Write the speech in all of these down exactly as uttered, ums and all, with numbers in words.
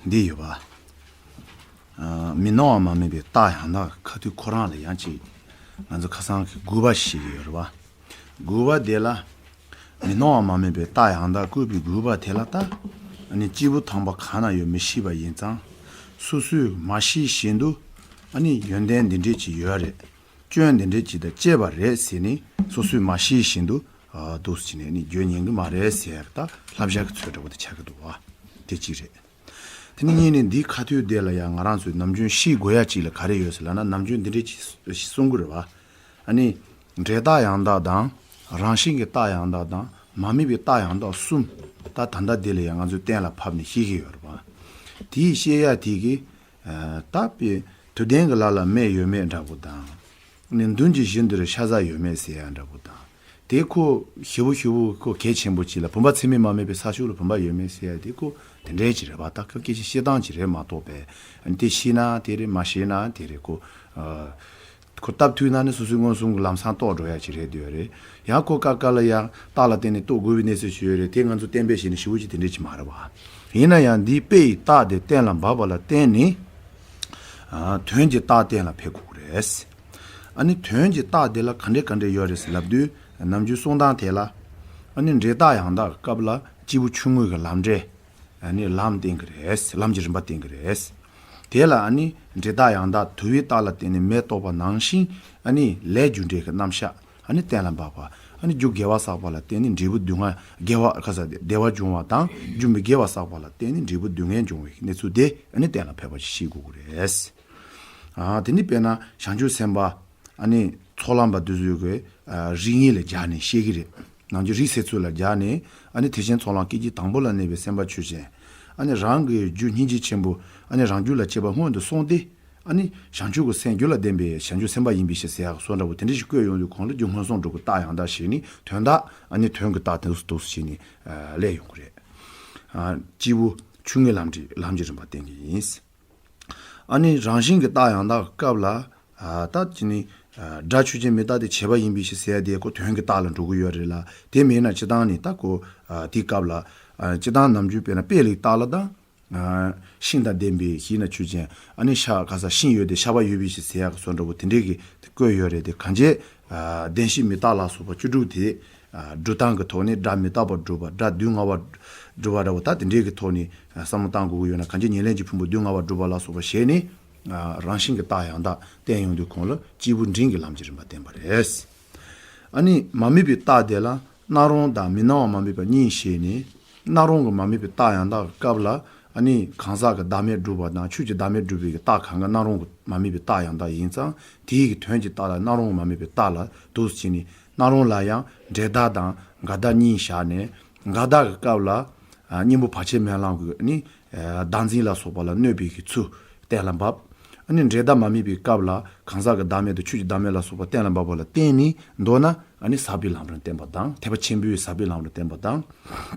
འདི་ཡོད་པ། ཨ། མི་སྣང་བ་མ་དམིགས་པའི་རྟགས་ཡང་དག་ཁ་ཐུག་ཁོ་རང་ལ་ཡང་ཅིག་ང་ཚོ་ཁ་སང་གི་དགུ་པ་ཞིག་ཡོད་རེད་པ། དགུ་པ་དེ་ལ། མི་སྣང་བ་མ་དམིགས་པའི་རྟགས་ཡང་དག་བཀོད་པའི་དགུ་པ་དེ་ལ་ལྟ། ཨ་ནི་སྐྱེས་བུ་ཐམས་ཅད་གང་ན་ཡོད་མི་ཤེས་པ་ཡིན་ཙང་། སོ་སོས་མ་ཤེས་བཞིན་དུ། ཨ་ནི་ཡོན་ཏན་འདི་འདྲས་ཅིག་ཡོད་རེད། སྐྱོན་འདི་འདྲས་ཅིག་དང་བཅས་པ་རེད་ཟེར་ནས་སོ་སོས་མ་ཤེས་བཞིན་དུ། ཨ། འདུག་སེ་བྱས་ནས་ནི་བརྗོད་ཉན་གི་མ་རེད་ཟེར་ཡག་ད་བསླབ་བྱ་གི་ཚོད་འདྲ་པོ་དེ་ཆགས་ཀྱི་འདུག་བ། དེ་གཅིག་རེད། དེ་ནས་གཉིས་ནས་འདིའི་ཁ་ཐུག་དེ་ལ་ཡང་ང་རང་ཚོས་ནམ་རྒྱུན་ཤེས་དགོས་ཡ་གཅིག་ལ་ག་རེ་ཡོད་ཟེར་ལབ་ན། ནམ་རྒྱུན་འདི་འདྲས་ཅིག་གསུང་གི་རེད་བ། ཨ་ནི། འབྲས་རྟགས་ཡང་དག་དང་། རང་བཞིན་གྱི་རྟགས་ཡང་དག་དང་། མ་དམིགས་པའི་རྟགས་ཡང་དག་གསུམ། ད་ད་ལྟ་འདི་ལ་ཡང་ང་ཚོས་གཏན་ལ་ཕབ་ནས་ཤེས་ཀྱི་ཡོད་རེད་བ། དེའི་བཤད་ཡ་དེ་གི། ཨ། ད་དཔེ་དུས་ལྡན་གྱི་ལ་ལ་སྨད་ཡོད་མེད་འདྲ་པོ་དང་། ནི་མདུན་གྱི་གཞི་འདིར་ཤ་ཟ་ཡོད་མེད་ཟེར་ཡ་འདྲ་པོ་དང་། དེ་ཁོ་ཞེ་པོ་ཞེ་པོ་ཁོ་གལ་ཆེན་པོ་ཅིག་ལ། བུམ་པ་ཚད་མས་མ་དམིགས་པའི་ས་ཕྱོགས་ལ་བུམ་པ་ཡོད་མེད་ཟེར་ཡ་དེ་ཁོ་དེ་འདྲའི་ཅིག་རེད་བ། ད་ཁོ་སྐད་ཆ་བཤད་སྟངས་ཅིག་རེད་མ་གཏོགས་པས། ཨ་ནི་དེ་ཤེས་ན་དེ་རེད། མ་ཤེས་ན་དེ་རེད། ཁོ། ཨ། ཁོ་སྟབས་ཐུག་ན་ནི་སོ་སོའི་མངོན་སུམ་གྱི་ལམ་སང་རྟོགས་འགྲོ་ཡ་ཅིག་རེད་འདོད་རེད། ཡང་ཁོ་སྐབས་སྐབས་ལ་ཡང་རྟགས་ལ་བརྟེན་ནས་རྟོགས་དགོས་པའི་གནས་ཚུལ་ཞིག་ཡོད་རེད། དེ་ང་ཚོ་གཏན་འབེབས་བྱས་ནས་ཞེ་པོ་ཅིག་དེ་འདྲས་ཅིག་མ་རེད་བ། ཡིན་ན་ཡང་འདིའི་དཔེ་ཡི་རྟགས་དེ་གཏན་ལ་འབེབས་པ་ལ་བརྟེན་ནས། ཨ། དོན་གྱི་རྟགས་གཏན་ལ་ཕེབས་དགོས་ཀྱི་རེད། ཨ་ནི་དོན་གྱི་རྟགས་དེ་ལ་ག་འདྲས་ག་འདྲས་ཡོད་རེད་ཟེར་ལབ་དུས། ནམ་རྒྱུན་གསུང་སྟངས་དེ་ལ། ཨ་ནི་འབྲས་རྟགས་ཡང་དག་གི་སྐབས་ལ་སྐྱེས་བུ་ཆུང་ངུ་གི་ལམ་འབྲས། ཨ་ནི་ལམ་བསྟན་གྱི་རེད། ལམ་གྱི་རིམ་པ་བསྟན་གྱི་རེད། དེ་ལ་ཨ་ནི་འབྲས་རྟགས་ཡང་དག་དུ་བའི་རྟགས་ལ་བརྟེན་ནས་མེ་གཏོགས་པ་ནང་བཞིན། ཨ་ནི་ལས་རྒྱུ་འབྲས་ཀྱི་རྣམ་གཞག་ཨ་ནི་གཏན་ལ་འབེབས་པ། ཨ་ནི་རྒྱུ་དགེ་བ་བསགས་པ་ལ་བརྟེན་ནས་འབྲས་བུ་སྡུག་བསྔལ། དགེ་བ་ཁ་ས་བདེ་བ་འབྱུང་བ་དང་། རྒྱུ་མི་དགེ་བ་བསགས་པ་ལ་བརྟེན་ནས་འབྲས་བུ་སྡུག་བསྔལ་འབྱུང་བའི་གནས་ཚུལ་དེ་ཨ་ནི་གཏན་ལ་ཕེབས་པ་ཞིག་ཤེས་དགོས་ཀྱི་རེད། ཨ། དེ་ནི་དཔེར་ན་བྱང་ཆུབ་སེམས་དཔའ། ཨ་ནི་ཚོགས་ལམ་པ་དེ་ཚོའི་གི། ཨ། རིགས་ངེས་ལ་སྦྱར་ནས་བཤད་ཀྱི་རེད། ནམ་རྒྱུན་རིགས་སད་ཚུལ་ལ་སྦྱར་ནས། ཨ་ནི་ཐེག་ཆེན་ཚོགས་ལམ་སྐད་ཅིག་དང་པོ་ལ་གནས་པའི་སེམས་དཔའ་ཆོས་ཅན། ཨ་ནི་རང་གི་རྒྱུ་སྙིང་རྗེ་ཆེན་པོ། ཨ་ནི་རང་རྒྱུད་ལ་སྐྱེས་པ་སྔོན་དུ་སོང་སྟེ། ཨ་ནི་བྱང་ཆུབ་ཀྱི་སེམས་རྒྱུད་ལ་ལྡན་པའི་བྱང་ཆུབ་སེམས་དཔའ་ཡིན་པའི་ཕྱིར་ཟེར་ཡག་སོགས་འདྲ་པོ་དེ་འདྲ་ཞིག་བཀོད་ཡོང་དུས་གོང་ལ་རྒྱུ་སྔོན་སོང་སྒྲུབ་ཀྱི་རྟགས་ཡང་དག་ཞིག་ནི་དོན་དག་ཨ་ནི་དོན་གྱི་རྟགས་དེ་འདུག་སེ་བྱས་ནས། ཨ། སླེབས་ཡོང་གི་རེད། ཨ། སྐྱེས་བུ་ཆུང་ངུའི་ལམ་འབྲས། ལམ་གྱི་རིམ་པ་བསྟན་གྱི་ཡིན། ཨ་ནི་རང་བཞིན་གྱི་རྟགས་ཡང་དག་གི་སྐབས་ལ། ཨ། ད་ཅི་ནི། ཨ། སྒྲ་ཆོས་ཅན། མི་རྟག་སྟེ་བྱས་པ་ཡིན་པའི་ཕྱིར་ཟེར་ཡ་དེ་ཁོ་དོན་གྱི་རྟགས་ལ་འགྲོ་གི་ཡོད་རེད་ལ། དེ་མིན་ན་སྤྱིར་བཏང་ནི་ད་ཁོ། ཨ། དེའི་སྐབས་ལ། ཨ། སྤྱིར་བཏང་ནམ་རྒྱུན་དཔེར་ན་དཔེ་ལེགས་རྟགས་ལ་དང་། ཨ། ཤིང་དང་ལྡན་པའི་ཤིང་ན་ཆོས་ཅན། ཨ་ནི་ཤ་ཁ་ས་ཤིང་ཡོད་དེ་ཤ་བ་ཡོད་པའི་ཕྱིར་ཟེར་ཡག་གི་སོགས་འདྲ་པོ་དེ་འདྲའི་གི་བཀོད་ཡོད་རེད་དེ། གང་བྱས། ཨ། བདེན་བཞི་མི་རྟག་ལ་སོགས་པ་བཅུ་དྲུག་དེ། ཨ། སྒྲུབ་སྟངས་ཀྱི་ཐོག་ནས་སྒྲ་མི་རྟག་པར་སྒྲུབ་པ། སྒྲ་དུས་ལྔ་པར་སྒྲུབ་པ་འདྲ་པོ་ད་དེ་འདྲའི་གི་ཐོག་ནས། ཨ། བསམ་བློ་བཏང་དགོས་ཀྱི་ཡོད་ན། གང་བྱས་ཉེར་ལེན་གྱི་ཕུང་པོ་དུས་ལྔ་པར་སྒྲུབ་པ་ལ་སོགས་པ་བྱས་ནས། ཨ། རང་བཞིན་གྱི་རྟགས་ཡང་དག་བསྟན་ཡོང་དུས་གོང་ལ་སྐྱེས་བུ་འབྲིང་གི་ལམ་གྱི་རིམ་པ་བསྟན་པ་རེད། ཨ་ནི་མ་དམིགས་པའི་རྟགས་དེ་ལ་སྣང་རུང་དང་མི་སྣང་བ་མ་དམིགས་པ་གཉིས་བཤད་ནས། སྣང་རུང་གི་མ་དམིགས་པའི་རྟགས་ཡང་དག་གི་སྐབས་ལ། ཨ་ནི་གང་ཟག་གི་བདག་མེད་སྒྲུབ་པ་དང་ཆོས་ཀྱི་བདག་མེད་སྒྲུབ་པའི་གི་རྟགས་གང་ག་སྣང་རུང་གི་མ་དམིགས་པའི་རྟགས་ཡང་དག་ཡིན་ཙང་། དེའི་གི་དོན་གྱི་རྟགས་ལ་སྣང་རུང་གི་མ་དམིགས་པའི་རྟགས་ལ་འདུག་སེ་བྱས་ནས། སྣང་རུང་ལ་ཡང་འབྲས་རྟགས་དང་འགལ་རྟགས་གཉིས་བཞག་ནས། འགལ་རྟགས་ཀྱི་སྐབས་ལ། ཨ། གཉེན་པོ་བར་ཆད་མེད་ལམ་གྱི་ནི། ཨ། བདག་འཛིན་ལ་སོགས་པ་ལ་གནོད་པའི་གི་ཚུལ་གཏན་ལ་འབེབས། ཨ་ནི་འབྲས་རྟགས་མ་དམིགས་པའི་སྐབས་ལ་གང་ཟག་གི་བདག་མེད་དང་ཆོས་ཀྱི་བདག་མེད་ལ་སོགས་པ་གཏན་ལ་འབེབས་པ་ལ་བརྟེན་ནས། མདོར་ན་ཨ་ནི་ཟག་པའི་ལམ་རིམ་བསྟན་པ་དང་། ཐེག་པ་ཆེན་པོའི་ཟག་པའི་ལམ་རིམ་བསྟན་པ་དང་།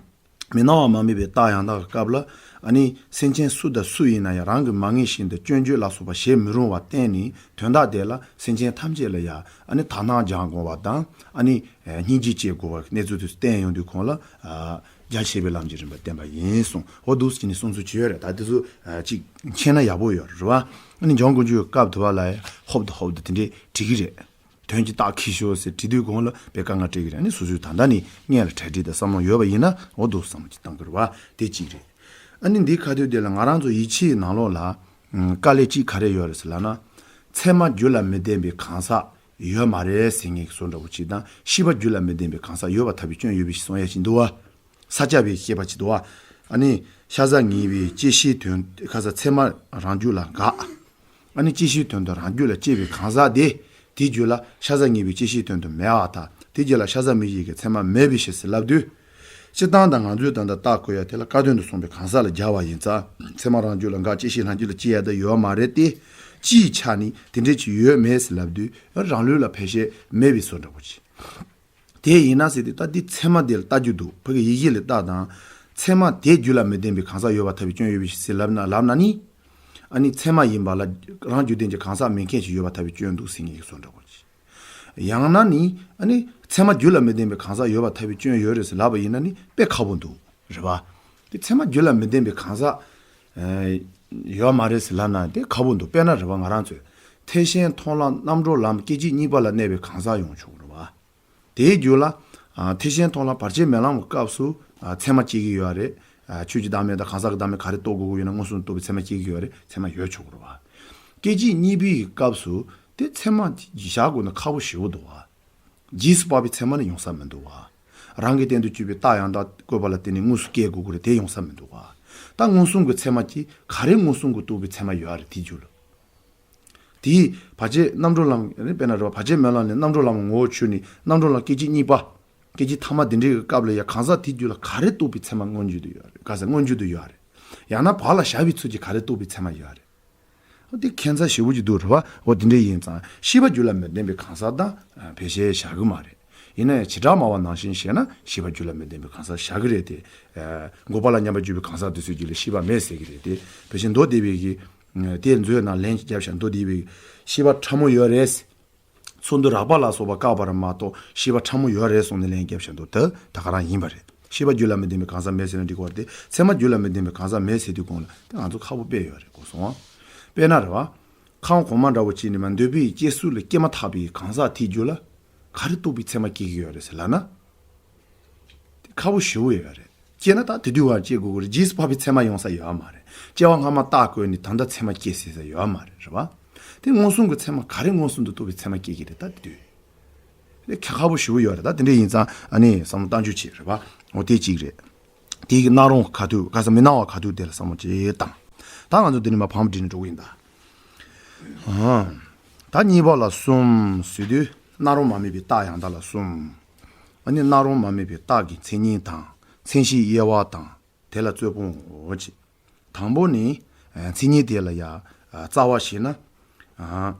མི་སྣང་བ་མ་དམིགས་པའི་རྟགས་ཡང་དག་གི་སྐབས་ལ། ཨ་ནི་སེམས་ཅན་སུ་དང་སུ་ཡིན་ན་ཡང་རང་གིས་མ་ངེས་བཞིན་དུ་སྐྱོན་བརྗོད་ལ་སོགས་པ་བྱེད་མི་རུང་བར་བསྟན་ནས། དོན་དག་དེ་ལ་སེམས་ཅན་ཐམས་ཅད་ལ་ཡང་ཨ་ནི་དག་སྣང་སྦྱང་དགོས་པ་དང་། ཨ་ནི་སྙིང་རྗེ་སྐྱེ་དགོས་པ་གནས་ཚུལ་དེ་བསྟན་ཡོང་དུས་གོང་ལ། ཨ། རྒྱ་ཆེ་བའི་ལམ་གྱི་རིམ་པ་བསྟན་པ་ཡིན་གསུངས། འོ་འདུག་སེ་བྱས་ནས་གསུང་ཚུལ་ཅིག་ཡོད་རེད། ད་དེ་ཚོ་ཅིག་མཁྱེན་ན་ཡག་པོ་ཡོད་རེད་བ། ཨ་ནི་འཇམ་མགོན་རྒྱུད་སྐབས་དུ་བ་ལ་ཧོབ་ཏེ་ཧོབ་ཏེ་དེ་འདྲས་བྲིས་ཀྱི་རེད། དོན་གྱི་རྟགས་ཁྱེར་ཤོག་ཟེར་བྲིས་དུས་གོང་ལ་དཔེ་དཀའ་ངལ་འཕྲད་ཀྱི་རེད། ཨ་ནི་སོ་སོའི་ད་ལྟ་ནས་སྔོན་ལ་གྲ་སྒྲིག་དང་བསམ་བློ་ཡོད་པ་ཡིན་ན། འོ་འདུག་བསམ་བློ་ཅིག་བཏང་གི་རེད་བ། དེ་གཅིག་རེད། ཨ་ནི་འདིའི་ཁ་ཐུག་དེ་ལ་ང་རང་ཚོ་ཡིད་ཆེས་ནང་ལོགས་ལ། ཨ། དཀའ་ལས་གཅིག་ག་རེ་ཡོད་རེད་ཟེར་ལབ་ན། ཚད་མ་རྒྱུད་ལ་མི་ལྡན་པའི་གང་ཟག་ཡོད་མ་རེད་ཟེར་མཁན་གྱི་བཟོ་འདྲ་པོ་ཅིག་དང་། ཤེས་པ་རྒྱུད་ལ་མི་ལྡན་པའི་གང་ཟག་ཡོད་པར་ཐལ་བའི་སྐྱོན་ཡོད་པའི་ཕྱིར་གསུང་ཡ་ཞིག་འདུག་བ། ས་སྐྱ་པའི་བཤད་པ་ཅིག་འདུག་བ། ཨ་ནི་ཤ་ཟ་ཉེས་པའི་བཅད་ཤེས་དོན་ཁ་ས་ཚད་མ་རང་རྒྱུད་ལ་འགགས། ཨ་ནི་བཅད་ཤེས་དོན་དུ་རང་རྒྱུད་ལ་སྐྱེས་པའི་གང་ཟག་དེ། དེའི་རྒྱུད་ལ་ཤ་ཟ་ཉེས་པའི་བཅད་ཤེས་དོན་དུ་མེད་པར་ཐལ། དེའི་རྒྱུད་ལ་ཤ་ཟ་མི་ཤེས་ཀྱི་ཚད་མ་མེད་པའི་ཕྱིར་ཟེར་ལབ་དུས། སྤྱིར་བཏང་དང་ང་ཚོས་ད་ལྟ་བརྟག་དགོས་ཡ་དེ་ལ་སྐལ་དོན་དུ་སོང་བའི་གང་ཟག་ལ་སྦྱར་བ་ཡིན་ཙང་། ཚད་མ་རང་རྒྱུད་ལ་འགགས། བཅད་ཤེས་རང་རྒྱུད་ལ་སྐྱེ་ཡ་ད་ཡོད་མ་རེད་དེ། སྤྱིའི་ཆ་ནས་དེ་འདྲས་ཅིག་ཡོད་མེད་ཟེར་ལབ་དུས། རང་ལུགས་ལ་ཕལ་ཆེར་མེད་པའི་བཟོ་འདྲ་པོ་ཅིག་དེ་ཡིན་ན་ཟེར་དུས། ད་འདི་ཚད་མ་དེ་ལ་ལྟ་རྒྱུ་འདུག་ཕ་གི་ཡིག་གཞི་ལ་ལྟ་དང་། ཚད་མ་དེ་རྒྱུད་ལ་མི་ལྡན་པའི་གང་ཟག་ཡོད་པར་ཐལ་བའི་སྐྱོན་ཡོད་པའི་ཕྱིར་ཟེར་ལབ་ན། ལབ་ན་ནི། ཨ་ནི་ཚད་མ་ཡིན་པ་ལ་རང་རྒྱུད་ལྡན་གྱི་གང་ཟག་མེད་མཁན་ཞིག་ཡོད་པར་ཐལ་བའི་སྐྱོན་འདུག་ཟེར་མཁན་གྱི་བཟོ་འདྲ་པོ་ཅིག་ཡང་ན་ནི། ཨ་ནི་ཚད་མ་རྒྱུད་ལ་མི་ལྡན་པའི་གང་ཟག་ཡོད་པར་ཐལ་བའི་སྐྱོན་ཡོད་རེད་ཟེར་ལབ་པ་ཡིན་ན་ནི་དཔེ་ཁག་པོ་འདུག་རེད་བ། དེ་ཚད་མ་རྒྱུད་ལ་མི་ལྡན་པའི་གང་ཟག་ ཡོད་མ་རེད་ཟེར་ལབ་ན་དེ་ཁག་པོ་འདུག་དཔེར་ན་རེད་བ། ང་རང་ཚོས་ཐེག་ཆེན་མཐོང་ལམ་རྣམ་གྲོལ་ལམ་སྐད་ཅིག་གཉིས་པ་ལ་གནས་པའི་གང་ཟག་ཡོང་ཆོག་རེད་བ། དེའི་རྒྱུད་ལ་ཨ་ཐེག་ཆེན་མཐོང་ལམ་བར་ཆད་མེད་ལམ་གྱི་སྐབས་སུ་ཨ་ཚད་མ་སྐྱེ་གི་ཡོད་རེད། ཨ་ཆོས་ཀྱི་བདག་མེད་དང་གང་ཟག་གི་བདག་མེད་ག་རེ་རྟོགས་དགོས་ཀྱི་ཡོད་ན་མངོན་སུམ་རྟོགས་པའི་ཚད་མ་སྐྱེ་གི་ཡོད་རེད། ཚད་མ་ཡོད་ཆོག་གི་རེད་བ། སྐད་ཅིག་གཉིས་པའི་སྐབས་སུ་དེ་ཚད་མ་བཞག་དགོས་ན་ཁག་པོ་ཞེ་པོ་འདུག་བ། རྗེས་སུ་དཔག་པའི་ཚད་མ་ནི་ཡོང་ས་མི་འདུག་བ། རང་གི་སྟེང་དུ་གྱུར་པའི་རྟགས་ཡང་དག་བཀོད་པ་ལ་བརྟེན་ནས་དངོས་སུ་སྐྱེ་དགོས་ཀྱི་རེད། དེ་ཡོང་ས་མི་འདུག་བ། ད་མངོན་སུམ་གྱི་ཚད་མ་གྱིས་ག་རེ་མངོན་སུམ་གྱིས་རྟོགས་པའི་ཚད་མ་ཡོད་རེད། དེའི་རྒྱུད་ལ། དེས་བར་ཆད་རྣམ་གྲོལ་ལམ་ནི་དཔེར་ན་རེད་བ། བར་ཆད་མེད་ལམ་ནས་རྣམ་གྲོལ་ལམ་ངོ་བོར་ཆུད་ནས་རྣམ་གྲོལ་ལམ་སྐད་ཅིག་གཉིས་པ། སྐད་ཅིག་ཐ་མ་དེ་འདྲའི་གི་སྐབས་ལ་ཡང་གང་ཟག་དེའི་རྒྱུད་ལ་ག་རེ་རྟོགས་པའི་ཚད་མ་མངོན་རྒྱུ་དུ་ཡོད་རེད། ག་ཟེར་མངོན་རྒྱུ་དུ་ཡོད་རེད། ཡང་ན་བག་ལ་ཞ་བའི་ཚུལ་གྱིས་ག་རེ་རྟོགས་པའི་ཚད་མ་ཡོད་རེད། འོ་དེ་ཁྱད་མཚར་ཞེ་པོ་ཅིག་འདུག་རེད་བ། འོ་དེ་འདྲ་ཡིན་ཙང་ཤེས་པ་རྒྱུད་ལ་མི་ལྡན་པའི་གང་ཟག་དང་ཕལ་ཆེར་བཞག་གི་མ་རེད། ཡིན་ན་ཡང་བྱེ་བྲག་སྨྲ་བ་ནང་བཞིན་བཤད་ན་ཤེས་པ་རྒྱུད་ལ་མི་ལྡན་པའི་གང་ཟག་བཞག་གི་རེད་དེ། འགོག་པ་ལ་མཉམ་པར་འཇུག་པའི་གང་ཟག་དེ་ཚོའི་རྒྱུད་ལ་ཤེས་པ་མེད་ཟེར་གི་རེད་དེ། ཕལ་ཆེར་མདོ་སྡེ་པའི་གི་དེ་མཛོད་ནང་ལན་རྒྱབ་བཞག་མདོ་སྡེ་པའི་ཤེས་པ་ཕྲ་མོ་ཡོད་རེད། ཚོགས་འདུ་རགས་པ་ལ་སོགས་པ་བཀག་པར་མ་གཏོགས་ཤེས་པ་ཕྲ་མོ་ཡོད་རེད་གསུངས་ནས་ལན་རྒྱབ་བཞག་འདུག་ད་ད་ག་རང་ཡིན་པ་རེད། ཤེས་པ་རྒྱུད་ལ་མི་ལྡན་པའི་གང་ཟག་མེད་ཟེར་ན་འགྲིག་གི་རེད་དེ། ཚད་མ་རྒྱུད་ལ་མི་ལྡན་པའི་གང་ཟག་མེད་ཟེར་དུས་གོང་ལ་དེ་ང་ཚོ་ཁག་པོ་དཔེ་ཡོད་རེད་གོ་སོང་བ། དཔེར་ན་རེད་བ། ཁམས་གོང་མ་འདྲ་བོ་ཅིག་ནི་མ་འདོད་པའི་སྐྱེ་ཚུལ་ལ་སྐྱེས་མ་ཐག་པའི་གང་ཟག་དེའི་རྒྱུད་ལ་ག་རེ་རྟོགས་པའི་ཚད་མ་སྐྱེ་གི་ཡོད་རེད་ཟེར་ལབ་ན། དེ་ཁག་པོ་ཞེ་པོ་ཡོད་རེད། སྐྱེས་ན་ད་དེ་དུས་བར་སྐྱེ་དགོས་ཀྱི་རེད། རྗེས་སུ་དཔག་པའི་ཚད་མ་ཡོང་ས་ཡོད་མ་རེད། སྐྱེ་བ་སྔ་མ་རྟགས་བཀོད་ནས་ད་ལྟ་ཚད་མ་སྐྱེ་སྲིད་ས་ཡོད་མ་རེད། རེད་བ། དེ་མངོན་སུམ་གྱི་ཚད་མ་ག་རེ་མངོན་སུམ་དུ་རྟོགས་པའི་ཚད་མ་སྐྱེ་གི་རེད། ད་དེ་དུས་དེ་ཁག་པོ་ཞེ་པོ་ཡོད་རེད། ད་དེ་འདྲ་ཡིན་ཙང་ཨ་ནི་བསམ་བློ་གཏང་རྒྱུ་བྱེད། རེད་བ། འོ་དེ་གཅིག་རེད། དེ་གི་སྣང་རུང་ག་དུས་ག་ས་མི་སྣང་བ་ག་དུས་དེ་ལ་བསམ་བློ་ཅིག་བཏང་། ད་ང་ཚོ་འདི་ནས་མར་བང་བསྒྲིགས་ནས་འགྲོ་གི་ཡིན་ད། ཨང་། ད་གཉིས་པ་ལ་གསུམ་ཟེར་དུས་སྣང་རུང་མ་དམིགས་པའི་རྟགས་ཡང་དག་ལ་གསུམ། ཨ་ནི་སྣང་རུང་མ་དམིགས་པའི་རྟགས་ཀྱི་མཚན་ཉིད་དང་མཚན་གཞིའི་དབྱེ་བ་དང་དེ་ལ་རྩོད་སྤོང་འོ་ཅི། དང་པོ་ནི། ཨ་མཚན་ཉིད་དེ་ལ་ཡང་ཨ་རྩ་བ་ཞེ་ན། ཨ་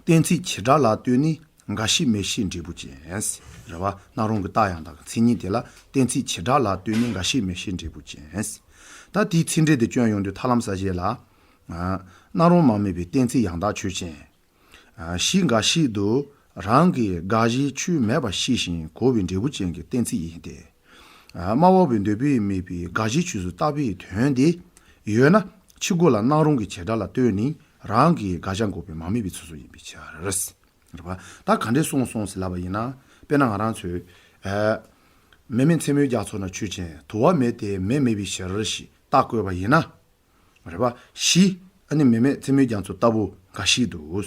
གཏན་ཚིགས་བྱེ་བྲག་ལ་ལྟོས་ནས་འགའ་ཞིག་མེད་ཕྱིར་འབྲས་བུ་ཅན། རེད་བ། སྣང་རུང་གི་རྟགས་ཡང་དག་གི་མཚན་ཉིད་དེ་ལ་གཏན་ཚིགས་བྱེ་བྲག་ལ་ལྟོས་ནས་འགའ་ཞིག་མེད་ཕྱིར་འབྲས་བུ་ཅན། ད་དེའི་ཚིག་འགྲེལ་དེ་སྐྱོན་ཡོང་དུས་ཐར་ལམ་གསལ་བྱེད་ལ། ཨ་སྣང་རུང་མ་དམིགས་པའི་གཏན་ཚིགས་ཡང་དག་ཆོས་ཅན། ཨ་གཞི་འགའ་ཞིག་ཏུ་རང་གི་དགག་གཞིའི་ཆོས་མེད་པ་ཤེས་ཤིང་གོ་བའི་འབྲས་བུ་ཅན་གྱི་གཏན་ཚིགས་ཡིན་ཏེ། ཨ་སྨྲ་བ་པོའི་འདོད་པས་དམིགས་པའི་དགག་གཞིའི་ཆོས་སུ་བཏགས་པའི་དོན་དེ་ཡོད་ན་ཕྱི་རྒོལ་ལ་སྣང་རུང་གི་བྱེ་བྲག་ལ་ལྟོས་ནས་རང་གི་དགག་བྱ་འགོག་པའི་མ་དམིགས་པའི་ཚུལ་སོགས་ཡིན་པའི་ཕྱིར། རེད་བ། ད་ག་འདྲས་གསུངས་སོང་ཟེར་ལབ་པ་ཡིན་ན། དཔེར་ན་ང་རང་ཚོས་ཨ་མེ་མེད་མཚན་མོའི་རྒྱ་མཚོ་ན་ཆོས་ཅན། དུ་བ་མེད་དེ་མེ་མེད་པའི་ཕྱིར་ཞེས་རྟགས་བཀོད་པ་ཡིན་ན། རེད་བ། གཞི་ཨ་ནི་མེ་མེད་མཚན་མོའི་རྒྱ་མཚོ་ལྟ་བུ་འགའ་ཞིག་ཏུ།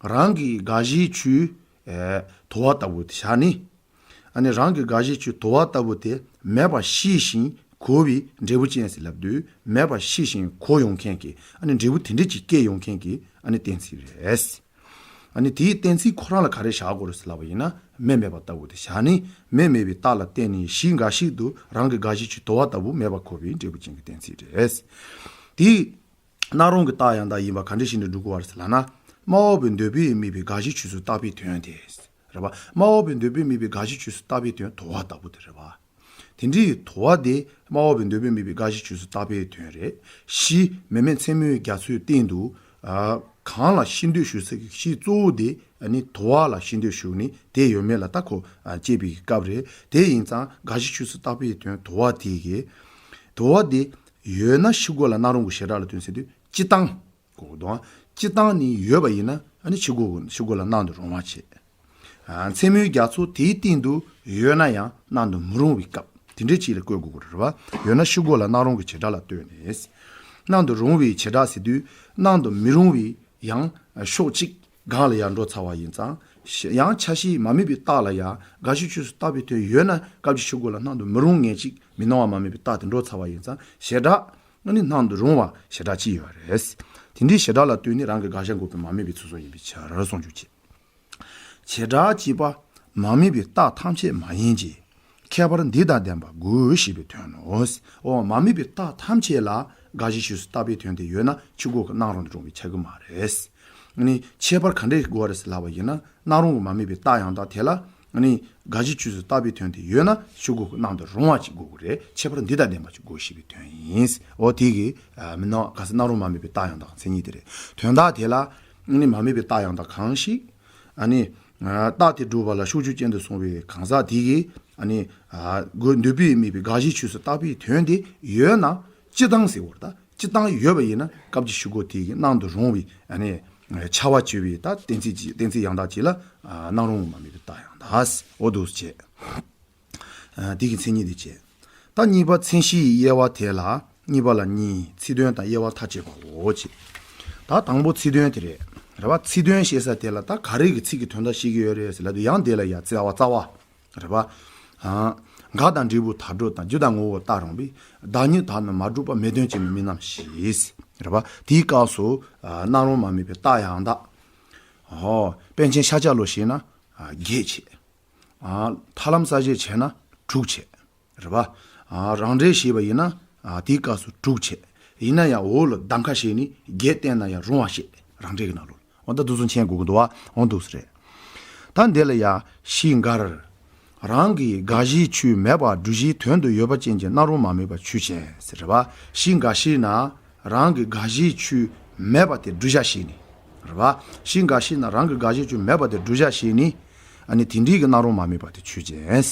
རང་གི་དགག་གཞིའི་ཆོས་ཨེ་དུ་བ་ལྟ་བུ་དེ་བཞག་ནས། ཨ་ནི་རང་གི་དགག་གཞིའི་ཆོས་དུ་བ་ལྟ་བུ་དེ་མེད་པ་ཤེས་ཤིང་གོ་བའི་འབྲས་བུ་ཅན་ཟེར་ལབ་དུས། མེད་པ་ཤེས་ཤིང་གོ་ཡོང་མཁན་གྱི་ཨ་ནི་འབྲས་བུ་དེ་འདྲ་ཅིག་སྐྱེ་ཡོང་མཁན་གྱི་ཨ་ནི་གཏན་ཚིགས་རེད། ཨ་ནི་དེའི་གཏན་ཚིགས་ཁོ་རང་ལ་ག་རེ་བཞག་དགོས་རེད་ཟེར་ལབ་པ་ཡིན་ན། མེ་མེད་པ་ལྟ་བུ་དེ་བཞག་ནས། མེ་མེད་པའི་རྟགས་ལ་བརྟེན་ནས་གཞི་འགའ་ཞིག་ཏུ་རང་གི་དགག་གཞིའི་ཆོས་དུ་བ་ལྟ་བུ་མེད་པ་གོ་བའི་འབྲས་བུ་ཅན་གྱི་གཏན་ཚིགས་རེད། དེས་སྣང་རུང་གི་རྟགས་ཡང་དག་ཡིན་པ་ག་འདྲ་ཞིག་ནས་འགྲུབ་དགོས་པ་རེད་ཟེར་ལབ་ན། སྨྲ་བ་པོའི་འདོད་པས་དམིགས་པའི་དགག་གཞིའི་ཆོས་སུ་བཏགས་པའི་དོན་དེ། རེད་བ། སྨྲ་བ་པོའི་འདོད་པས་དམིགས་པའི་དགག་གཞིའི་ཆོས་སུ་བཏགས་པའི་དོན་དུ་བ་ལྟ་བུ་དེ་རེད་བ། དེ་འདྲའི་དུ་བ་དེ་སྨྲ་བ་པོའི་འདོད་པས་དམིགས་པའི་དགག་གཞིའི་ཆོས་སུ་བཏགས་པའི་དོན་རེད། གཞི་མེ་མེད་མཚན་མོའི་རྒྱ་མཚོའི་སྟེང་དུ། ཨ་གང་ལ་ཤེས་འདོད་ཞུགས་ས་གི་གཞི་གཙོ་བོ་དེ་ཨ་ནི་དུ་བ་ལ་ཤེས་འདོད་ཞུགས་ནས་དེ་ཡོད་མེད་ལ་ལྟ་གོ་ཨ་དཔྱད་པའི་སྐབས་རེད། དེ་ཡིན་ཙང་དགག་གཞིའི་ཆོས་སུ་བཏགས་པའི་དོན་དུ་བ་དེ་གི། དུ་བ་དེ་ཡོད་ན་ཕྱི་རྒོལ་ལ་སྣང་རུང་གི་བྱེ་བྲག་ལ་ལྟོས་ཟེར་དུས་སྤྱི་བཏང་། གོ་དང་། སྤྱི་བཏང་ནས་ཡོད་པ་ཡིན་ན་ཨ་ནི་ཕྱི་རྒོལ་ཕྱི་རྒོལ་ལ་སྣང་དུ་རུང་བ་བྱེད། ཨ་མཚན་མོའི་རྒྱ་མཚོ་དེའི་སྟེང་དུ་ཡོད་ན་ཡང་སྣང་དུ་མི་རུང་བའི་སྐབས་དེ་འདྲའི་ཅིག་ལ་བཀོད་དགོས་ཀྱི་རེད་བ། ཡོད་ན་ཕྱི་རྒོལ་ལ་སྣང་རུང་གི་བྱེ་བྲག་ལ་ལྟོས་ནས། སྣང་དུ་རུང་བའི་བྱེ་བྲག་ཟེར་དུས་སྣང་དུ་མི་རུང་བའི་ཡང་ཕྱོགས་གཅིག་སྒང་ལ་ཡང་འགྲོ་ཚར་བ་ཡིན་ཙང་། ཡང་ཆ་ཤས་མ་དམིགས་པའི་རྟགས་ལ་ཡང་དགག་གཞིའི་ཆོས་སུ་བཏགས་པའི་དོན་ཡོད་ན་སྐབས་ཀྱི་ཕྱི་རྒོལ་ལ་སྣང་དུ་མི་རུང་ངེས་གཅིག་མི་སྣང་བ་མ་དམིགས་པའི་རྟགས་དེ་འགྲོ་ཚར་བ་ཡིན་ཙང་བྱེ་བྲག་ཨ་ནི་སྣང་དུ་རུང་བ་བྱེ་བྲག་གཅིག་ཡོད་རེད། དེ་འདྲའི་བྱེ་བྲག་ལ་ལྟོས་ནས་རང་གི་དགག་བྱ་འགོག་པའི་མ་དམིགས་པའི་ཚུལ་སོགས་ཡིན་པའི་ཕྱིར་གསུངས་རྒྱུ་བྱེད། བྱེ་བྲག་གཅིག་པ་མ་དམིགས་པའི་རྟགས་ཐམས་ཅད་མ་ཡིན་གྱི། ཁྱད་པར་འདི་དང་ལྡན་པ་དགོས་ཞེས་པའི་དོན་ནོ། འོ་མ་དམིགས་པའི་རྟགས་ཐམས་ཅད་ལ་དགག་གཞིའི་ཆོས་སུ་བཏགས་པའི་དོན་དེ་ཡོད་ན་ཕྱི་རྒོལ་གྱི་སྣང་རུང་དུ་རུང་བའི་ཆགས་ཀྱི་མ་རེད། ཨ་ནི་ཁྱད་པར་ག་འདྲས་དགོས་པ་རེད་ཟེར་ལབ་པ་ཡིན་ན། སྣང་རུང་གི་མ་དམིགས་པའི་རྟགས་ཡང་དག་དེ་ལ། ཨ་ནི་དགག་གཞིའི་ཆོས་སུ་བཏགས་པའི་དོན་དེ་ཡོད་ན་ཕྱི་རྒོལ་གྱི་སྣང་དུ་རུང་བ་ཅིག་དགོས་ཀྱི་རེད། ཁྱད་པར་འདི་དང་ལྡན་པ་ཅིག་དགོས་ཞེས་པའི་དོན་ཡིན། འོ་དེ་གི་ཨ་མི་སྣང་ག་ས་སྣང་རུང་མ་དམིགས་པའི་རྟགས་ཡང་དག་མཚན་ཉིད་དེ་རེད། དོན་དག་དེ་ལ་ཨ་ནི་མ་དམིགས་པའི་རྟགས་ཡང་དག་གང་ཞིག་ཨ་ནི་ཨ་རྟགས་དེ་སྒྲུབ་པ་ལ་ཤུགས་ཆོས་ཅན་དུ་སོང་བའི་གང་ཟག་དེ་གིས་ཨ་ནི་ཨ་དགོས་འདོད་པས་དམིགས་པའི་དགག་གཞིའི་ཆོས་སུ་བཏགས་པའི་དོན་དེ་ཡོད་ན་སྤྱི་བཏང་ཟེར་བར་ད། སྤྱིར་བཏང་ཡོད་པ་ཡིན་ན་སྐབས་ཀྱི་ཕྱི་རྒོལ་དེ་གི་སྣང་དུ་རུང་བའི་ཨ་ནི་འཆར་བ་བཅོས་པའི་ད་གཏན་ཚིགས་ཀྱི་གཏན་ཚིགས་ཡང་དག་ཅིག་ལ་སྣང་རུང་མ་དམིགས་པའི་རྟགས་ཡང་དག་འོ་འདུག་སེ་བྱས། དེ་གི་མཚན་ཉིད་དེ་བྱས། ད་གཉིས་པ་མཚན་གཞིའི་དབྱེ་བ་དེ་ལ་གཉིས་པ་ལ་གཉིས། ཚིག་དོན་དང་དབྱེ་བ་མཐའ་དཔྱད་པའོ་ཅེས། ད་དང་པོ་ཚིག་དོན་དེ་རེད། རེད་བ། ཚིག་དོན་བཤད་ས་དེ་ལ་ད་ག་རེ་གི་ཚིག་གི་དོན་དག་བཤད་ཀྱི་ཡོད་རེད་ཟེར་ལབ་དུས་ཡང་དེ་ལ་ཡང་རྩ་བ་རྩ་བ། རེད་བ། འགལ་དང་འབྲས་བུ་དག་སྒྲུབ་དང་། རྒྱུ་དང་ངོ་བོ་རྟག་རུང་བའི། བདག་ཉིད་དག་ནི་མ་གྲུབ་པ། མེད་དོན་གཅིག་མིན་མི་རྣམས་ཞེས། རེད་བ། དེའི་སྐབས་སུ་སྣང་རུང་མ་དམིགས་པའི་རྟགས་ཡང་དག་པཎ་ཆེན་ཤཱཀྱ་ལོ་ཞེས་ན་བརྒྱད་བྱས། ཐར་ལམ་གསལ་བྱེད་བྱས་ན་དྲུག་བྱས། རེད་བ། རང་འགྲེལ་ཞེས་པ་ཡིན་ན་དེའི་སྐབས་སུ་དྲུག་བྱས། ཡིན་ན་ཡང་འོག་ལ་གདམ་ཁ་བྱས་ནས་བརྒྱད་བསྟན་ན་ཡང་རུང་བ་བཤད། རང་འགྲེལ་གྱི་ནང་ལོགས་ལ། འོ་ད་འདུག་སེ་མཁྱེན་དགོས་ཀྱི་འདུག་བ། འོ་འདུག་སེ་རེད། ད་འདི་ལ་ཡང་གཞི་འགལ། རང་གི་དགག་གཞིའི་ཆོས་མེད་པར་སྒྲུབ་བྱའི་དོན་དུ་ཡོད་པ་ཅན་གྱི་སྣང་རུང་མ་དམིགས་པ་ཆོས་ཅན་ཟེར་བ། གཞི་འགལ་ཞེ་ན་རང་གི་དགག་གཞིའི་ཆོས་མེད་པ་དེ་སྒྲུབ་བྱ་བྱས་ནས། རེད་བ། གཞི་འགལ་ཞེ་ན་རང་གི་དགག་གཞིའི་ཆོས་མེད་པ་དེ་སྒྲུབ་བྱ་བྱས་ནས། ཨ་ནི་དེ་འདྲའི་གི་སྣང་རུང་མ་དམིགས་པ་དེ་ཆོས་ཅན།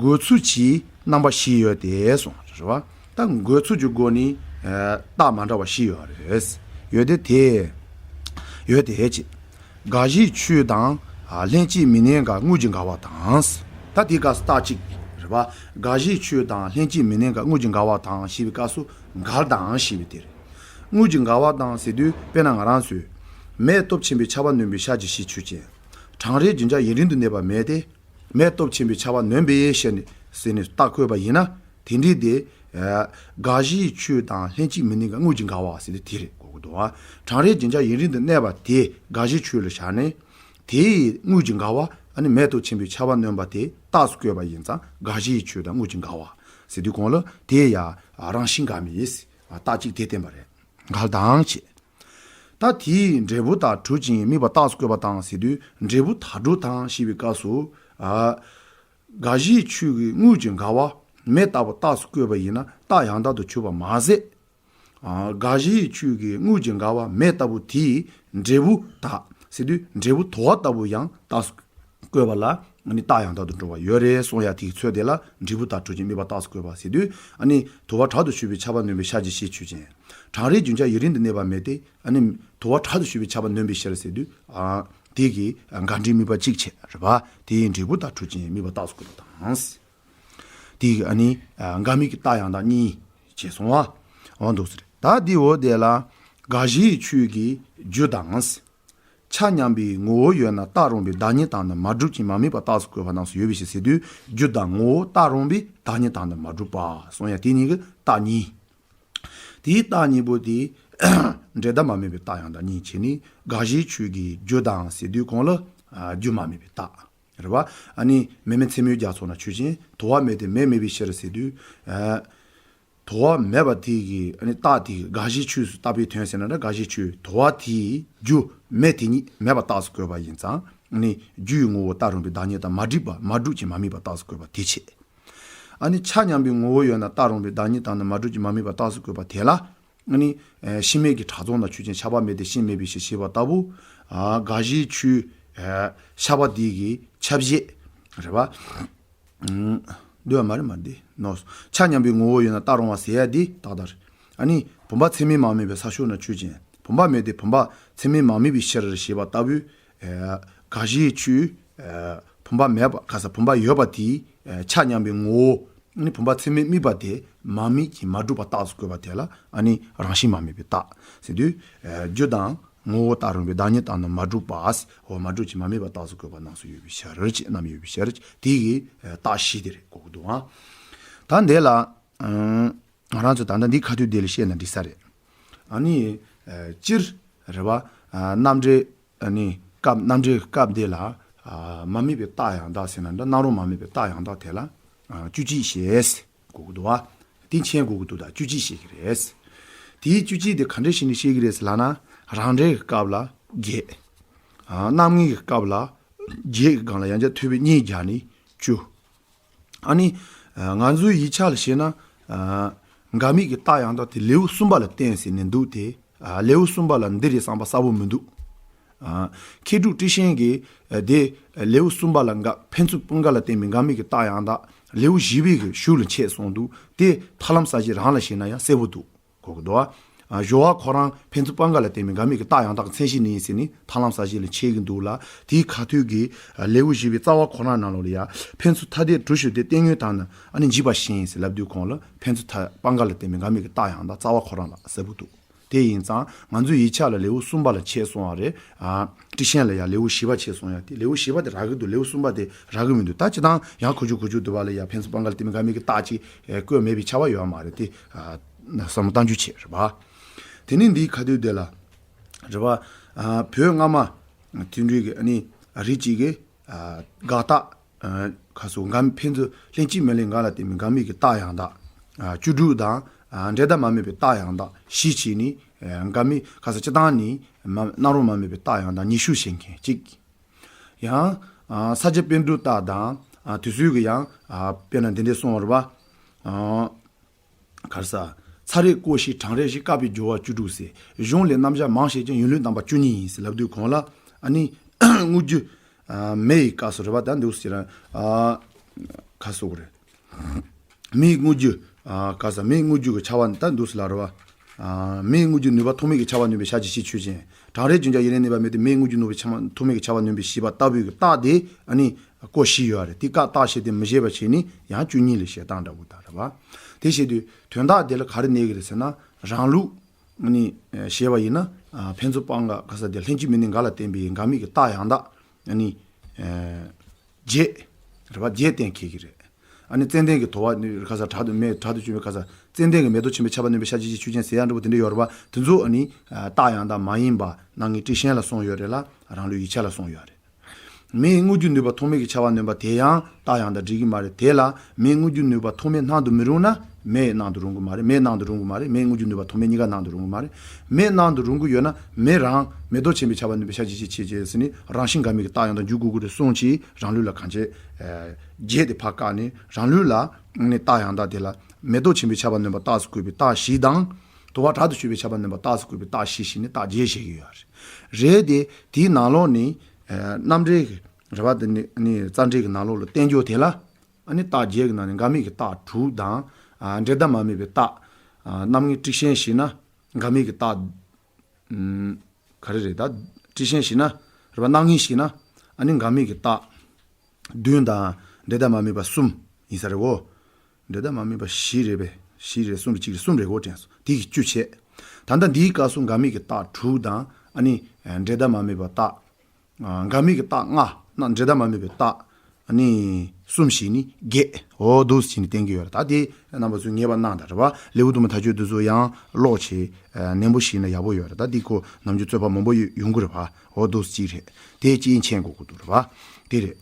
འགོད་ཚུལ་གྱི་རྣམ་པ་བཞི་ཡོད་དེ་གསུངས། རེད་བ། ད་འགོད་ཚུལ་གྱི་སྒོ་ནས་རྟགས་མ་འདྲ་བ་བཞི་ཡོད་རེད། ཡོད་དེ་དེ། ཡོད་དེ་ཅེས། དགག་གཞིའི་ཆོས་དང་ལྷན་ཅིག་མི་གནས་འགལ་དངོས་ཀྱི་འགལ་བ་དང་། ད་དེའི་སྐབས་སུ་རྟགས་གཅིག། རེད་བ། དགག་གཞིའི་ཆོས་དང་ལྷན་ཅིག་མི་གནས་འགལ་དངོས་ཀྱི་འགལ་བ་དང་ཞེས་པའི་སྐབས་སུ་འགལ་དང་ཞེས་པའི་དེ་རེད། དངོས་ཀྱི་འགལ་བ་དང་ཟེར་དུས་དཔེར་ན་ང་རང་ཚོས། མེ་སྟོབས་ཆེན་པོས་ཆར་པ་ནོན་པའི་ཤར་གྱི་ཕྱིའི་ཆོས་ཅན། གྲང་རེག་རྒྱུན་ཆགས་ཡུན་རིང་དུ་གནས་པ་མེད་དེ། མེ་སྟོབས་ཆེན་པོས་ཆར་པ་ནོན་པའི་ཕྱིར་ནི་ཟེར་ནས་རྟགས་བཀོད་པ་ཡིན་ན། དེ་འདྲའི་དེ། དགག་གཞིའི་ཆོས་དང་ལྷན་ཅིག་མི་གནས་འགལ་དངོས་ཀྱི་འགལ་བ་ཟེར་དེ་དེ་རེད་གོ་གི་འདུག་བ། གྲང་རེག་རྒྱུན་ཆགས་ཡུན་རིང་དུ་གནས་པ་དེ་དགག་གཞིའི་ཆོས་ལ་བཞག་ནས། དེའི་དངོས་ཀྱི་འགལ་བ་ཨ་ནི་མེ་སྟོབས་ཆེན་པོས་ཆར་པ་ནོན་པ་དེ་རྟགས་སུ་བཀོད་པ་ཡིན་ཙང་དགག་གཞིའི་ཆོས་དང་དངོས་ཀྱི་འགལ་བ་ཟེར་དུས་གོང་ལ་དེ་ཡང་རང་བཞིན་འགལ་མི་ཡིན། རྟགས་གཅིག་དེ་བསྟན་པ་རེད། འགལ་དང་བྱེད། ད་དེའི་འབྲས་བུ་དང་གྲུབ་ཅིང་དམིགས་པ་རྟགས་སུ་བཀོད་པ་དང་ཟེར་དུས་འབྲས་བུ་དག་སྒྲུབ་དང་ཞེས་པའི་སྐབས་སུ། ཨ། དགག་གཞིའི་ཆོས་ཀྱི་དངོས་ཀྱི་འགལ་བ་མེ་ལྟ་བུ་རྟགས་སུ་བཀོད་པ་ཡིན་ན་རྟགས་ཡང་དག་ཏུ་གྱུར་པ་མ་ཟད། ཨ། དགག་གཞིའི་ཆོས་ཀྱི་དངོས་ཀྱི་འགལ་བ་མེ་ལྟ་བུ་དེའི་འབྲས་བུ་དག་ཟེར་དུས་འབྲས་བུ་དུ་བ་ལྟ་བུ་ཡང་རྟགས་སུ་བཀོད་པ་ལ་ཨ་ནི་རྟགས་ཡང་དག་ཏུ་འགྲོ་བ་ཡོད་རེད་གསུང་ཡ་དེའི་ཚོད་དེ་ལ་འབྲས་བུ་དག་གྲུབ་ཅིང་དམིགས་པ་རྟགས་སུ་བཀོད་པ་ཟེར་དུས་ཨ་ནི་དུ་བ་དྲག་ཏུ་ཞུ་བའི་ཆར་པ་ནོན་པའི་ཤར་གྱི་ཕྱིའི་ཆོས་ཅན། གྲང་རེག་རྒྱུན་ཆགས་ཡུན་རིང་དུ་གནས་པ་མེད་དེ། ཨ་ནི་དུ་བ་དྲག་ཏུ་ཞུ་བའི་ཆར་པ་ནོན་པའི་ཕྱིར་ཟེར་དུས། ཨ། དེ་གི་འགལ་འབྲེལ་དམིགས་པ་གཅིག་བྱས་རེད་པ། དེའི་འབྲས་བུ་དག་གྲུབ་ཅིང་དམིགས་པ་རྟགས་སུ་བཀོད་པ་དང་། དེ་གི་ཨ་ནི་འགལ་དམིགས་ཀྱི་རྟགས་ཡང་དག་གཉིས་བྱས་སོང་བ། འོ་འདུག་ཟེར། ད་དེའི་འོག་དེ་ལ་དགག་གཞིའི་ཆོས་ཀྱི་རྒྱུ་དང་། ཆ་མཉམ་པའི་ངོ་བོ་ཡོད་ན་རྟག་རུང་བའི་བདག་ཉིད་དག་ནི་མ་གྲུབ་ཅིང་མ་དམིགས་པ་རྟགས་སུ་བཀོད་པ་རྣམས་སུ་ཡོད་པའི་ཕྱིར་ཟེར་དུས་རྒྱུ་དང་ངོ་བོ་རྟག་རུང་བའི་བདག་ཉིད་དག་ནི་མ་གྲུབ་པ་གསུང་ཡ་དེ་གཉིས་ཀྱི་རྟགས་གཉིས། དེའི་རྟགས་གཉིས་པོ་དེ་འབྲེལ་ཟླ་མ་དམིགས་པའི་རྟགས་ཡང་དག་གཉིས་བྱས་ནས་དགག་གཞིའི་ཆོས་ཀྱི་རྒྱུ་དང་ཟེར་དུས་གོང་ལ་རྒྱུ་མ་དམིགས་པའི་རྟགས་རེད་པ། ཨ་ནི་མེ་མེ་མཚན་མོའི་རྒྱ་མཚོ་ན་ཆོས་ཅན། དུ་བ་མེད་དེ་མེ་མེད་པའི་ཕྱིར་ཟེར་དུས། དུ་བ་མེད་པ་དེ་གི་ཨ་ནི་རྟགས་དེ་གི་དགག་གཞིའི་ཆོས་སུ་བཏགས་པའི་དོན་ཟེར་ན་འདྲ། དགག་གཞིའི་ཆོས་དུ་བ་དེའི་རྒྱུ་མེ་དེ་ཉིད་མེད་པ་རྟགས་སུ་བཀོད་པ་ཡིན་ཙང་ཨ་ནི་རྒྱུའི་ངོ་བོ་རྟག་རུང་བའི་བདག་ཉིད་དག་མ་གྲུབ་པ་མ་གྲུབ་ཅིང་མ་དམིགས་པ་རྟགས་སུ་བཀོད་པ་དེ་བྱས། ཨ་ནི་ཆ་མཉམ་པའི་ངོ་བོ་ཡོད་ན་རྟག་རུང་བའི་བདག་ཉིད་དག་ནི་མ་གྲུབ་ཅིང་མ་དམིགས་པ་རྟགས་སུ་བཀོད་པ་དེ་ལ། ཨ་ནི་ཤིང་མེད་ཀྱི་བྲག་རྫོང་ན་ཆོས་ཅན། ཆར་པ་མེད་དེ་ཤིང་མེད་པའི་ཕྱིར་ཞེས་པ་ལྟ་བུ། དགག་གཞིའི་ཆོས་ཤར་བ་འདི་གི་ཁྱབ་བྱེད་རེད་པ། འདུས་པ་མ་རེད་མ་འདི་ནོ། ཆ་མཉམ་པའི་ངོ་བོ་ཡོད་ན་རྟག་རུང་བ་ཟེར་ཡ་འདི་ཏག་ཏག་རེད། ཨ་ནི་བུམ་པ་ཚད་མས་མ་དམིགས་པའི་ས་ཕྱོགས་ན་ཆོས་ཅན། བུམ་པ་མེད་དེ་བུམ་པ་ཚད་མས་མ་དམིགས་པའི་ཕྱིར་ཞེས་པ་ལྟ་བུའི། དགག་གཞིའི་ཆོས། བུམ་པ་མེད་པ་ག་ས་བུམ་པ་ཡོད་པ་དེའི། ཆ་མཉམ་པའི་ངོ་བོ། ནི་བུམ་པ་ཚད་མས་དམིགས་པ་དེ་མ་དམིགས་ཀྱི་མ་གྲུབ་པ་རྟགས་སུ་བཀོད་པ་དེ་ལ་ཨ་ནི་རང་བཞིན་མ་དམིགས་པའི་རྟགས་ཟེར་དུས། རྒྱུ་དང་ངོ་བོ་རྟག་རུང་བའི་བདག་ཉིད་དག་ནི་མ་གྲུབ་པ། འོ་མ་གྲུབ་ཅིང་མ་དམིགས་པ་རྟགས་སུ་བཀོད་པ་རྣམས་སུ་ཡོད་པའི་ཕྱིར་ཅེས་རྣམས་ཡོད་པའི་ཕྱིར་དེ་གི་རྟགས་བཞི་དེ་རེད་གོ་གི་འདུག་ཨང་། ད་འདི་ལ། ང་རང་ཚོ་ད་ལྟ་འདི་ཁ་ཐུག་དེ་ལ་བཤད་ན་འགྲིག་ས་རེད། ཨ་ནི། སྤྱིར། རེད་བ། རྣམ་འགྲེལ། ཨ་ནི། སྐབས་རྣམ་འགྲེལ་སྐབས་འདི་ལ། མ་དམིགས་པའི་རྟགས་ཡང་དག་ཟེར་ན་འདྲ། སྣང་རུང་མ་དམིགས་པའི་རྟགས་ཡང་དག་དེ་ལ། བཅུ་གཅིག་ཞེས། གོ་གི་འདུག་བ། དེ་མཁྱེན་དགོས་ཀྱི་འདུག་ད་བཅུ་གཅིག་ཞེས་ཀྱི་རེད། དེའི་བཅུ་གཅིག་དེ་ག་འདྲ་ཞིག་ནས་བཤད་ཀྱི་རེད་ཟེར་ལབ་ན། རང་འགྲེལ་གྱི་སྐབས་ལ་བརྒྱད། རྣམ་ངེས་ཀྱི་སྐབས་ལ་བརྒྱད་ཀྱི་སྒང་ལ་ཡང་བསྐྱར་ཐོད་པའི་གཉིས་སྦྱར་ནས་བཅུ། ཨ་ནི། ང་ཚོའི་ཡིག་ཆ་ལ་བྱས་ན། འགལ་དམིགས་ཀྱི་རྟགས་ཡང་དག་དེ་ལེའུ་གསུམ་པ་ལ་བསྟན་ཟེར་ནས་འདུག་སྟེ། ལེའུ་གསུམ་པ་ལ་འདི་རེད་བསམ་པ་གསལ་པོ་མི་འདུག་མཁས་གྲུབ་ཊཱིཀ་ཆེན་གྱིས་དེ་ལེའུ་གསུམ་པ་ལ་འགལ་ཕན་ཚུན་སྤུན་ཀ་ལ་བསྟན་པའི་འགལ་དམིགས་ཀྱི་རྟགས་ཡང་དག་ལེའུ་བཞི་པའི་གི་གཞུག་ལ་འཆད་སོང་འདུག་དེ་ཐར་ལམ་གསལ་བྱེད་རང་ལ་བྱས་ན་ཡང་གསལ་པོ་འདུག་གོ་གི་འདུག་ཨ། སྦྱོར་བ་ཁོ་རང་ཕན་ཚུན་སྤངས་འགལ་ལ་བརྟེན་པའི་འགལ་དམིགས་ཀྱི་རྟགས་ཡང་དག་མཚན་གཞི་ནི་ཡིན་ཟེར་ནས་ཐར་ལམ་གསལ་བྱེད་ལ་འཆད་ཀྱི་འདུག་ལ། དེའི་ཁ་ཐུག་གི་ལེའུ་བཞི་པའི་རྩ་བ་ཁོ་རང་ནང་ལོགས་ལ་ཡང་ཕན་ཚུན་ཐ་དད་གྲུ་ཞིག་སྟེ་བརྟེན་ངོས་དང་ནི་ཨ་ནི་འཇིག་པ་བཞིན་ཟེར་ལབ་དུས་གོང་ལ་ཕན་ཚུན་ཐ་སྤངས་འགལ་ལ་བརྟེན་པའི་འགལ་དམིགས་ཀྱི་རྟགས་ཡང་དག་རྩ་བ་ཁོ་རང་ལ་ཟེར་བུ་འདུག་དེ་ཡིན་ཙང་ང་ཚོས་ཡིག་ཆ་ལ་ལེའུ་གསུམ་པ་ལ་འཆད་སོང་བ་རེད། ཨ། ཊི་ཤན་ལ་ཡང་ལེའུ་བཞི་པ་འཆད་སོང་ཡ། དེ་ལེའུ་བཞི་པ་དེ་རག་གི་འདུག་ལེའུ་གསུམ་པ་དེ་རག་གི་མི་འདུག་ད་སྤྱིར་བཏང་ཡང་ཁུ་ཆུ་ཁུ་ཆུ་འདུག་བ་ལ་ཡ་ཕན་ཚུན་སྤངས་འགལ་ལ་བརྟེན་པའི་འགལ་དམིགས་ཀྱི་རྟགས་ཅིག་བཀོད་མེད་པའི་ཆ་བ་ཡོད་མ་རེད་དེ། བསམ་བློ་གཏང་རྒྱུ་བྱས་རེད་པ། དེ་ནས་འདིའི་ཁ་ཐུག་དེ་ལ་རེད་པ། བོད་སྔ་མ་དུད་འགྲོའི་གི་ཨ་ནི་རིགས་གཅིག་གི་དགག་རྟགས། ཁ་སོ་འགལ་ཕན་ཚུན་ལྷན་ཅིག་མི་ལྷན་འགལ་ལ་བརྟེན་པའི་འགལ་དམིགས་ཀྱི་རྟགས་ཡང་དག་བཅུ་དྲུག་དང་། འབྲེལ་ཟླ་མ་དམིགས་པའི་རྟགས་ཡང་དག་བཞི་བྱས་ནས། འགལ་དམིགས་ཁ་སོ་སྤྱིར་བཏང་ནི་མ་སྣང་རུང་མ་དམིགས་པའི་རྟགས་ཡང་དག་ཉི་ཤུ་བྱེད་མཁན་གཅིག་ཡང་། ས་སྐྱ་པཎ་གྲུབ་རྟགས་དང་། དུས་ཚོད་ཀྱི་ཡང་། དཔེར་ན་འདི་འདྲས་གསུངས་པ་རེད་པ། ག་རེ་ཟ། ཚ་རེག་སྐོར་བཞི་གྲང་རེག་བཞི་བཀག་པའི་སྦྱོར་བ་བཅུ་དྲུག་ཟེར། གཞུང་ལས་རྣམ་གཞག་མང་བཤད་ཀྱང་ཡུན་ལུས་རྣམ་པ་བཅུ་གཉིས་ཡིན་ཟེར་ལབ་དུས་གོང་ལ་ཨ་ནི་དངོས་རྒྱུ་མེ་ཡི་སྐབས་སུ་རེད་པ། ད་འདུག་ཟེར་ན། ག་སོགས་རེད། མེའི་དངོས་རྒྱུ། ག་ས་མེའི་དངོས་རྒྱུ་གི་ཁྱབ་པ་ད་འདུག་ཟེར་ལ་རེད་པ། མེའི་དངོས་རྒྱུ་ནུས་པ་ཐོགས་མེད་ཀྱི་ཁྱབ་པ་ནུས་པའི་ཤ་གཅིག་ཤེས་ཆོས་ཅན། གྲང་རེག་རྒྱུན་ཆགས་ཡུན་གནས་ནུས་པ་མེད་དེ་མེའི་དངོས་རྒྱུ་ནུས་པའི་ཁྱབ་པ་ཐོགས་མེད་ཀྱི་ཁྱབ་པ་ནུས་པའི་ཤེས་པ་ལྟ་བུའི་གི་རྟགས་དེ་ཨ་ནི། སྐོར་བཞི་ཡོད་རེད། དེ་ཀ་རྟགས་ཤེས་དེ་མི་བཞེད་པ་བྱས་ནས་ཡང་བཅུ་གཉིས་ལ་བཞེད་སྟངས་འདྲ་བོ་དང་རེད་པ། དེ་བྱེད་དུས་དོན་དག་དེ་ལ་ག་རེ་གནས་ཀྱི་རེད་ཟེར་ན། རང་ལུགས་ནི་བཤད་པ་ཡིན་ན། ཕན་ཚུན་སྤངས་འགལ་ག་ས་དེ་ལྷན་ཅིག་མི་ལྷན་འགལ་ལ་བརྟེན་པའི་འགལ་དམིགས་ཀྱི་རྟགས་ཡང་དག་ནི་བརྒྱད་རེད་པ། བརྒྱད་གཏན་འཁེལ་གྱི་རེད། ཨ་ནི་ཙན་དན་གྱི་དོ་བ་ནི་ག་ས་དྲག་ཏུ་མེ་དྲག་ཏུ་བཅུག་པའི་ག་ས་ཙན་དན་གྱི་མེ་ཏོག་ཆེན་པོའི་ཁྱབ་པ་ནུས་པའི་ཤ་གཅིག་ཤེས་ཆོས་ཅན་ཟེར་ཡ་འདྲ་བོ་དེ་འདྲ་ཡོད་རེད་པ། དེ་ཚོ་ཨ་ནི་རྟགས་ཡང་དག་མ་ཡིན་པ་རྣམ་ངེས་ཊི་ཤན་ལ་གསུངས་ཡོད་རེད་ལ། རང་ལུགས་ཡིག་ཆ་ལ་གསུངས་ཡོད་རེད། མེའི་དངོས་རྒྱུ་ནུས་པ་ཐོགས་མེད་ཀྱི་ཁྱབ་པ་ནུས་པ་དེ་ཡང་རྟགས་ཡང་དག་འགྲིག་གི་མ་རེད། དེ་ལ་མེའི་དངོས་རྒྱུ་ནུས་པ་ཐོགས་མེད་སྣང་དུ་མི་རུང་ན་མེ་སྣང་དུ་རུང་གི་མ་རེད། མེ་སྣང་དུ་རུང་གི་མ་རེད། མེའི་དངོས་རྒྱུ་ནུས་པ་ཐོགས་མེད་གཉིས་ཀ་སྣང་དུ་རུང་གི་མ་རེད། མེ་སྣང་དུ་རུང་གི་ཡོད་ན་མེ་རང་མེ་ཏོག་ཆེན་པོའི་ཁྱབ་པ་ནུས་པའི་ཤ་གཅིག་ཤེས་ཆོས་ཅན་ཟེར་ནས་རང་བཞིན་འགལ་དམིགས་ཀྱི་རྟགས་ཡང་དག་འཇུག་དགོས་ཀྱི་རེད་གསུངས་ཀྱིས་རང་ལུགས་ལ་གང་བྱེད། བརྒྱད་དེ་ཕར་བཀག་ནས་རང་ལུགས་ལ་ནི་རྟགས་ཡང་དག་དེ་ལ་མེ་ཏོག་ཆེན་པོའི་ཁྱབ་པ་ནུས་པ་རྟགས་སུ་བཀོད་པའི་རྟགས་བཞི་དང་། དོ་བ་དྲག་ཏུ་བཅུག་པའི་ཁྱབ་པ་ནུས་པ་རྟགས་སུ་བཀོད་པའི་རྟགས་བཞི་ཞེས་ནི་རྟགས་བརྒྱད་བཤད་ཀྱི་ཡོད་རེད། རེད་དེ། དེའི་ནང་ལོགས་ནི། རྣམ་འགྲེལ་གྱི་རེད་པ། དེ་ནི་ནི་རྩ་འགྲེལ་གྱི་ནང་ལོགས་ལ་བསྟན་རྒྱུ་དེ་ལ། ཨ་ནི་རྟགས་བརྒྱད་ཀྱི་ནང་ནས་འགལ་དམིགས་ཀྱི་རྟགས་དྲུག་དང་། འབྲེལ་ཟླ་མ་དམིགས་པའི་རྟགས། རྣམ་ངེས་ཊི་ཤན་ཞེས་ན། འགལ་དམིགས་ཀྱི་རྟགས། ག་རེ་རེད་ད། ཊི་ཤན་ཞེས་ན། རེད་པ། རྣམ་ངེས་ཞེས་ན། ཨ་ནི་འགལ་དམིགས་ཀྱི་རྟགས། བདུན་དང་། འབྲེལ་ཟླ་མ་དམིགས་པ་གསུམ་ཡིན་ས་རེད་གོ། འབྲེལ་ཟླ་མ་དམིགས་པ་བཞི་རེད་པས། བཞི་རེད། གསུམ་རེད། གཅིག་རེད། གསུམ་རེད་གོ། དྲན་སོང་། དེ་གི་བཅུ་བྱས། ད་ལྟ་འདིའི་སྐབས་སུ་འགལ་དམིགས་ཀྱི་རྟགས་དྲུག་དང་། ཨ་ནི། འབྲེལ་ཟླ་མ་དམིགས་པ་རྟགས། འགལ་དམིགས་ཀྱི་རྟགས་ལྔ། ན་འབྲེལ་ཟླ་མ་དམིགས་པའི་རྟགས། ཨ་ནི། གསུམ་ཞིག་ནི་བརྒྱད། འོ་འདུག་སེ་བྱས་ནས་བསྟན་གྱི་ཡོད་རེད། ད་དེ་རྣམ་པ་ཚོས་ངེས་པར་གནང་དང་རེད་པ། ལེའུ་དུ་མ་ཐག་ཆོད་འདི་ཚོ་ཡང་ཀློག་བྱས། ནན་པོ་ཞིག་ན་ཡག་པོ་ཡོད་རེད། ད་འདི་ཁོ་ནམ་རྒྱུན་རྩོད་པ་མང་པོ་ཡོང་གི་རེད་པ། འོ་འདུག་སེ་གཅིག་རེད། དེ་གཅིག་མཁྱེན་དགོས་ཀྱི་འདུག་རེད་པ། དེ་རེད།